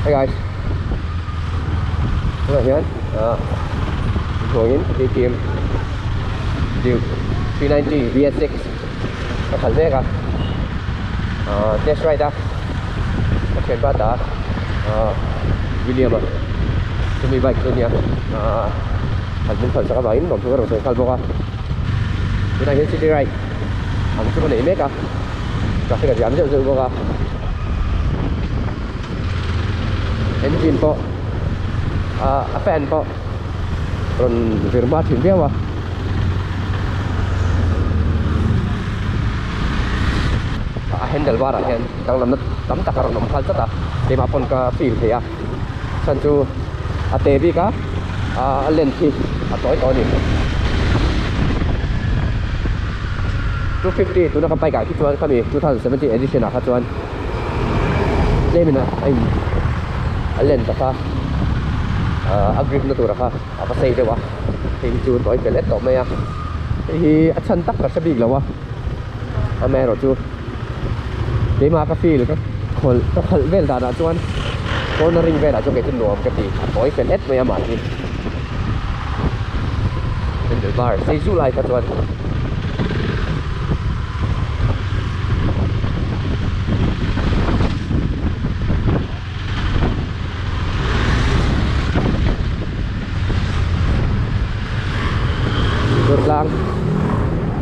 Hey guys tunah hian ah inhnuaiin KTM Duke 390 VS6 ka khalh mek a ah test ride a ka thianpa ta ah William a chumi bike chu ania ah khalh min khalh sak avangin nuam chu ka rawn sawi nghal bawk a tunah hian city ride ang chu ka nei mek a traffic a jam zeuh zeuh bawk a engine pawh ah a fan pawh rawn vir hma thin viau a a handle bar ah hian danglamna tam tak a rawn awm nghal tlat a keimah pawn ka feel thei a chhan chu a te bik a a length hi a tawi tawh a ni 250 tuna ka bike ah khi chuan khami 2017 edition ah kha chuan tlem in a in a length a kha a grip na tur a kha a va sei deuh a hei hi chu tawi fel et tawh mai a hei hi a chhan tak ka hre bik lo a amaherawhchu keimah ka feel ka khawlh ka khalh vel danah chuan cornering velah chuan kei chu nuam ka ti a tawi fel et mai a mahni handle bar sei zu lai kha chuan Durtlang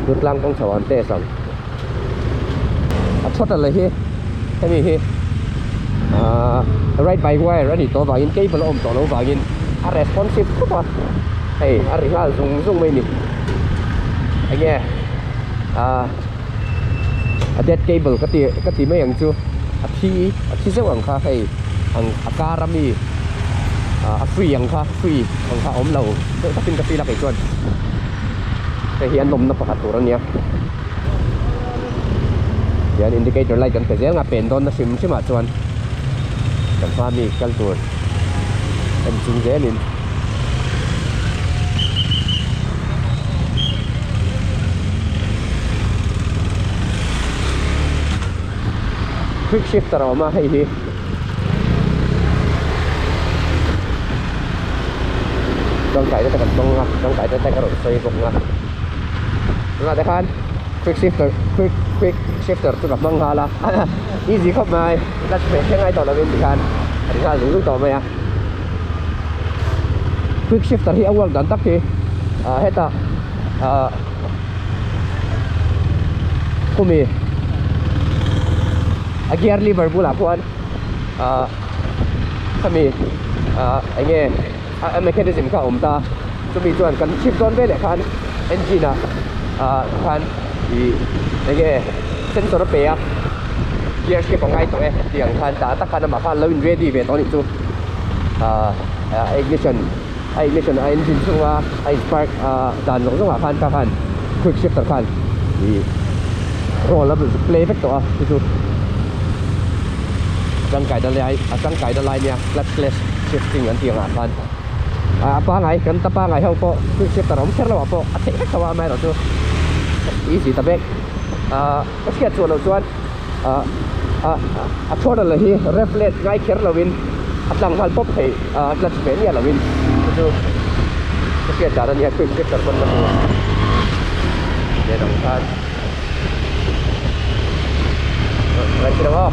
Durtlang kawng chho an test ang a throttle la hi hemi hi ahh ride by wire a nih tawh avangin cable a awm tawh loh avangin a responsive khawp a hei a ri nghal zung zung mai a ni enge ahh a dead cable ka ti ka ti mai ang chu a thi a thi zeuh ang kha hei ang a car a mi ah a free ang kha free ang kha a awm lo deuh takin ka feel a kei chuan hei hi a nawmna pakhat tur a nia tihian indicator light kan pe zel nga pen dawn na hrim hrim ah chuan kan hma mi kal tur en chung zelin. Quick shifter a awm a hei hi tangkai te kan hmang a tangkai te ka rawn sawi bawk a tunah te khan quick shifter quick quick shifter chu ka hmang nghal a easy khawp mai clutch hmeh thleng ai tawh lovin tikhan a ti nghal zung zung tawh mai a. Quick shifter hi a work dan tak hi ah hetah ah khumi a gear lever bulah khuan ah khami ah eng nge a mechanism kha a awm ta chumi chuan kan shift dawn veleh khan engine ah ah khan ih eng nge sensor a pe a gear shift a ngai tawh e tih ang khan tah tak khan amah khan lo in ready ve tawh a nih chu ah ignition a ignition a engine chhunga a in spark ah dan zawng zawng ah khan kha khan quick shifter khan ih role a play vek tawh a chu chu tangkai na lai a tangkai na lai nia clutch less shifting an tih ang ah khan ah a pangai kan ta pangai ho pawh quick shifter awm kher lo ah pawh a theih vek tho a amaherawhchu easy ta vek ah ka hriat chhuah loh chuan ah ah a throttle hi rev let ngai kher lovin a tlang nghal pawp thei ah clutch ve miah lovin chu chu ka hriat dan a nia quick shifter pawn ka hmu a nen ang khan right lo aw.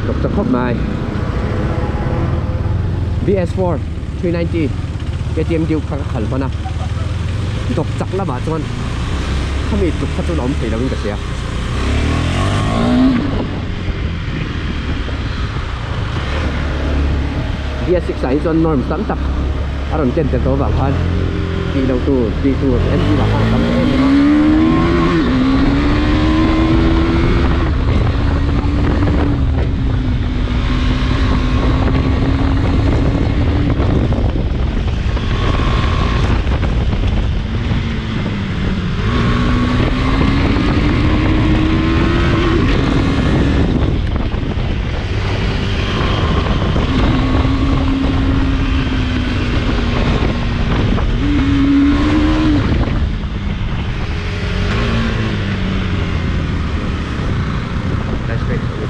Doctor khawp mai BS4 390 KTM Duke kha ka khal hman a dawk chak lamah chuan khami tluk kha chuan a awm thei lo in ka hria. BS6 ah hi chuan norms tam tak a rawn ken tel tawh avang khan tih loh tur tih tur engine ah khan a tam ta em em a.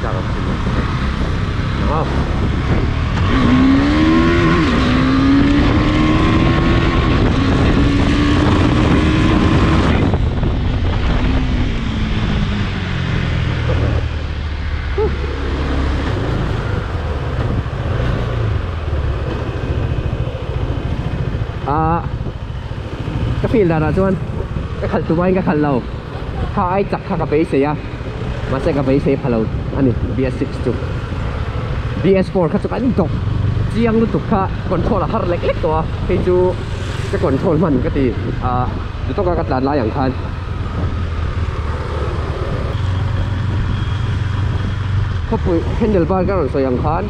tlak ang chin aw. Ah ka feel danah chuan ka khalh tum aiin ka khalh lo kha ai chak kha ka beisei a mahse ka beisei pha lo a ni BS6 chu BS4 kha chu kan dawk chiang lutuk kha control a har lek lek tawh a hei chu ka control hman ka ti ah duhtawka ka tlan lai ang khan. Khawpui handle bar ka rawn sawi ang khan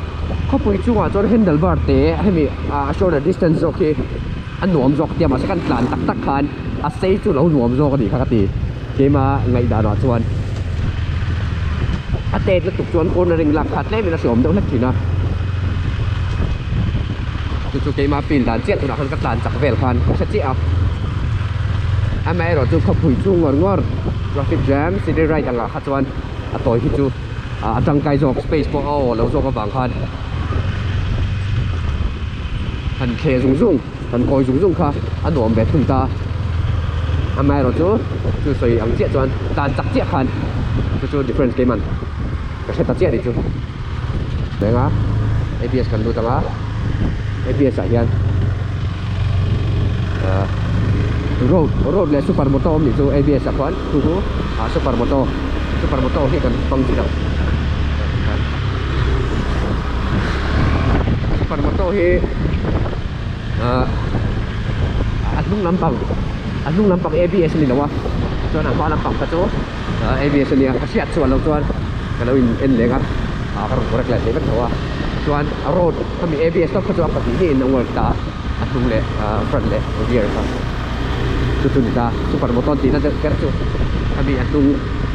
khawpui chungah chuan handle bar te hemi ah shorter distance zawk hi a nuam zawk tia mahse kan tlan tak tak khan a sei chu lo nuam zawk a nih kha ka ti keima ngaihdan ah chuan a tet lutuk chuan cornering lak kha tlem in a hreawm deuh hlek thin a chu chu keima feel dan chiah tunah khan ka tlan chak vel khan ka hre chiah a amaherawh chu khawpui chu ngawr ngawr traffic jam city ride ang ah kha chuan a tawi hi chu a tangkai zawk space pawh a aw lo zawk avang khan han thle zung zung han kawi zung zung kha a nuam ve thung ta amaherawh chu chu sawi ang chiah chuan tlan chak chiah khan chu chu difference keiman ka hre ta chiah ni chu renga A_B_S kan lut anga A_B_S ah hian ah road road leh super moto awm nih chu A_B_S ah khuan chu chu ah super moto super moto hi kan hmang chi lo super moto hi ah a hnung lampang a hnung lampang A_B_S a ni lo a chuan a hma lampang kha chu A_B_S a nia ka hriat chuan lo chuan ka lo in en leng a ah ka rawn correct leh thei vek tho a chuan a road khami A_B_S tawp kha chu a pahnih hnih in a work ta a hnung leh front leh rear kha chu chu ni ta super moto an tihna deuh ber chu khami a hnung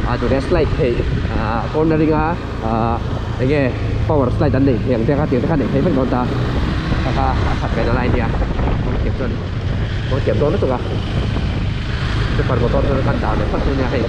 ah chu leh slide theih ah cornering a ah enge power slide an neih theih ang te kha tiang te kha neih theih vek dawn ta kha kha a that ve na lai ania kawng thiam chuan kawng thiam dawn lutuk a super motor chu kan dah leh phawt chu ania hei.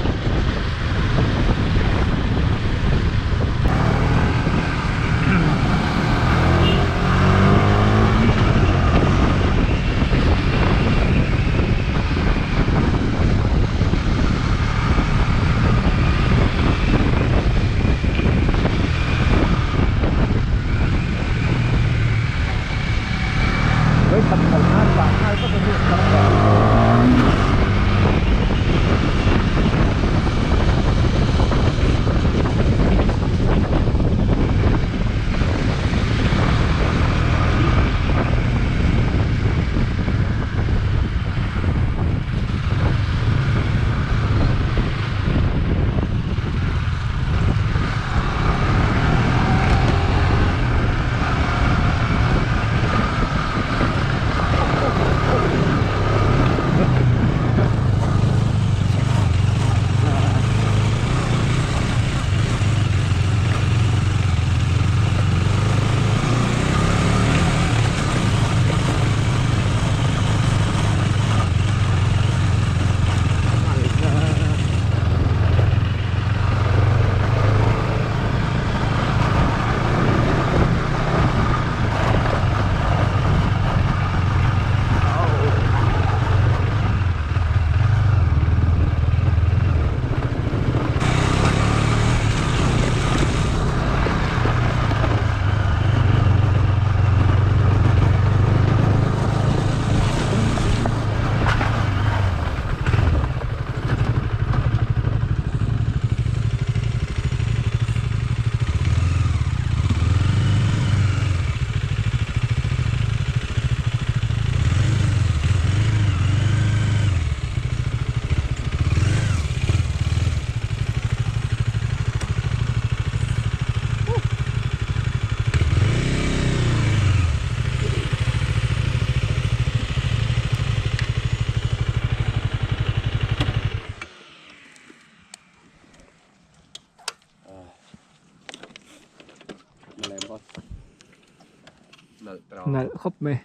Nalh khawp mai.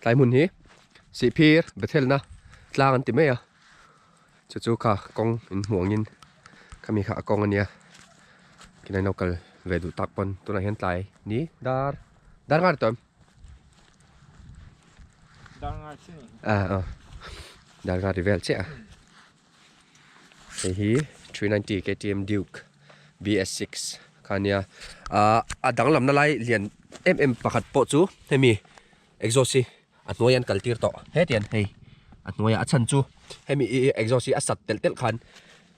Tlai hmun hi Sihphir Bethelna tlang an ti mai a, chu chu kha kawng in hmuh angin khami kha a kawng a nia kinai lo kal ve duh tak pawn tunah hian tlai ni dar dar ngar tawh em? Dar ngar chi ni. Ah ah dar ngar ri vel chiah a hei hi 390 KTM Duke BS6 kha a nia ah a danglamna lai lian em em pakhat pawh chu hemi exhaust hi a hnuai an kal tir tawh hetiang hei a hnuaiah a chhan chu hemi exhaust hi a sat telh telh khan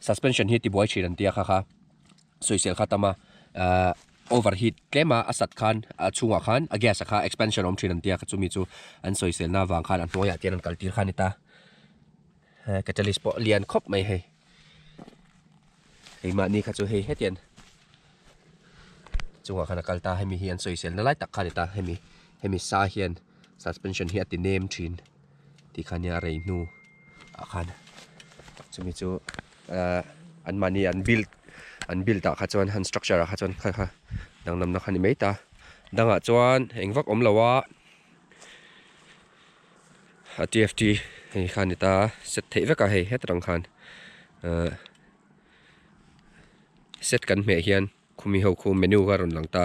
suspension hi tibuai thin an tia kha kha sawisel kha tam a ahh overheat tlem a a sat khan a chhungah khan a gas a kha expansion a awm thin an tia chumi chu an sawisel na avang khan a hnuaiah te hian an kal tir kha a ni ta catalyst pawh a lian khawp mai hei keimahni kha chu hei hetiang chungah khan a kal ta hemi hi an sawisel na lai tak kha a ni ta hemi hemi sa hian suspension hi a ti nem thin tih kha nia a rei hnu ah khan chumi chu ahh an mahni an build an build ah kha chuan an structure ah kha chuan kha kha danglamna kha a ni mai ta dangah chuan eng vak awm lo a a tft hei kha a ni ta set theih vek a hei hetrang khan ahh set kan hmeh hian khumi ho khu menu kha a rawn lang ta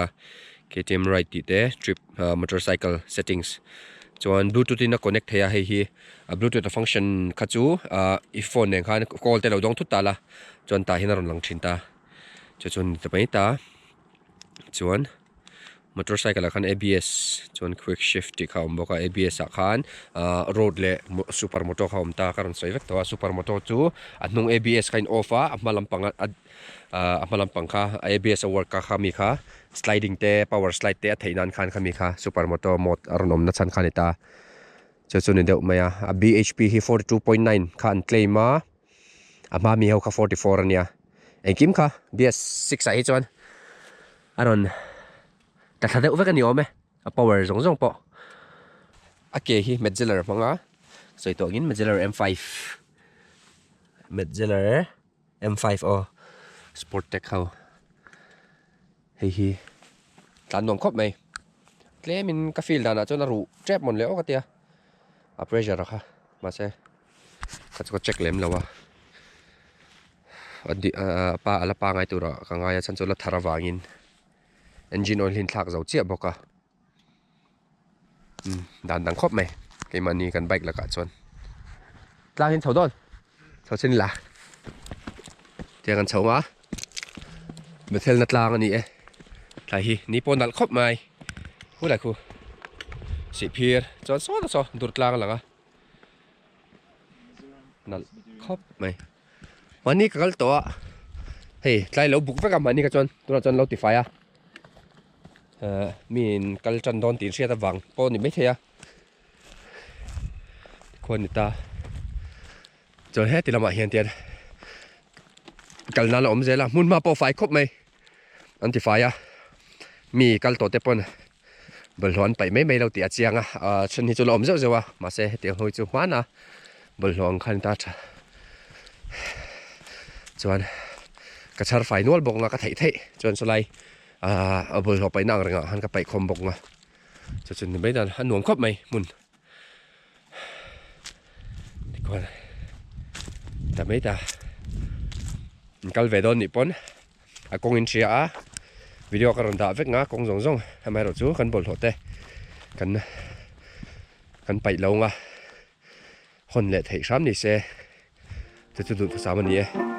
ktm ride tih te trip ah motorcycle settings chuan bluetooth in a connect thei a hei hi a bluetooth a function kha chu ah i phone nen khan call te lo dawng thut ta la chuan tah hian a rawn lang thin ta chu chuan ni ta mai ta chuan. Motorcycle ah khan abs chuan quick shift tih kha a awm bawk a abs ah khan ahh road leh super moto kha a awm ta ka rawn sawi vek tawh a super moto chu a hnung abs kha a in off a a hma lampang a ahh a hma lampang kha abs a work a kha mi kha sliding te power slide te a theih nan khan khami kha super moto mode a rawn awm na chhan kha a ni ta chu chu a ni deuh mai a a bhp hi 42.9 kha an claim a a hma mi ho kha 44 a nia engkim kha bs six ah hi chuan. A rawn tla thla deuh vek a ni awm e, a power zawng zawng pawh. A ke hi Metzeler hmang a, sawi tawh angin Metzeler M5 Metzeler M5 aw sport tech ho hei hi tlan nuam khawp mai tlemin ka feel danah chuan a ruh tep mawn leh awk a tia a pressure a kha mahse ka chu ka check lem lo a. A pa a la pangai turah ka ngai a chhan chu la thar avangin engine oil hi an thlak zo chiah bawk a umm dan dang khawp mai keimahni kan bike lakah chuan tlang in chho dawn chho chin la tiang an chho a Bethel na tlang a ni e tlai hi ni pawh nalh khawp mai khulai khu sihphir chuan saw ta saw dur tlang a lang a nalh khawp mai. Mahni ka kal tawh a, hei tlai lo buk vek a mahni ka chuan tunah chuan lo tifai a, ehh miin kal tan dawn tih hriat avang pawh a ni maithei a, tikhuan ni ta chuan heti lamah hian tian kal nan a awm zel a hmun hma pawh a fai khawp mai an tifai a, mi kal tawh te pawn bawlhhlawh an paih mai mai lo tih a chiang a, ahh then hi chu la awm zeuh zeuh a mahse hetiang ho hi chu hmana bawlhhlawh ang khan ta tha chuan ka chhar fai nual bawk nga ka theih theih chuan chulai ahh a bawlhhlawh paihna ang rengah khan ka paih khawm bawk nga chu chu ni mai dan a nuam khawp mai hmun tikhuan ta mai ta in kal ve dawn nih pawn a kawng in hria a video ka rawn dah vek nga kawng zawng zawng amaherawh chu kan bawlhhlawh te kan kan paih lo nga hawn leh theih hram ni se chu chu duhthusam a ni e.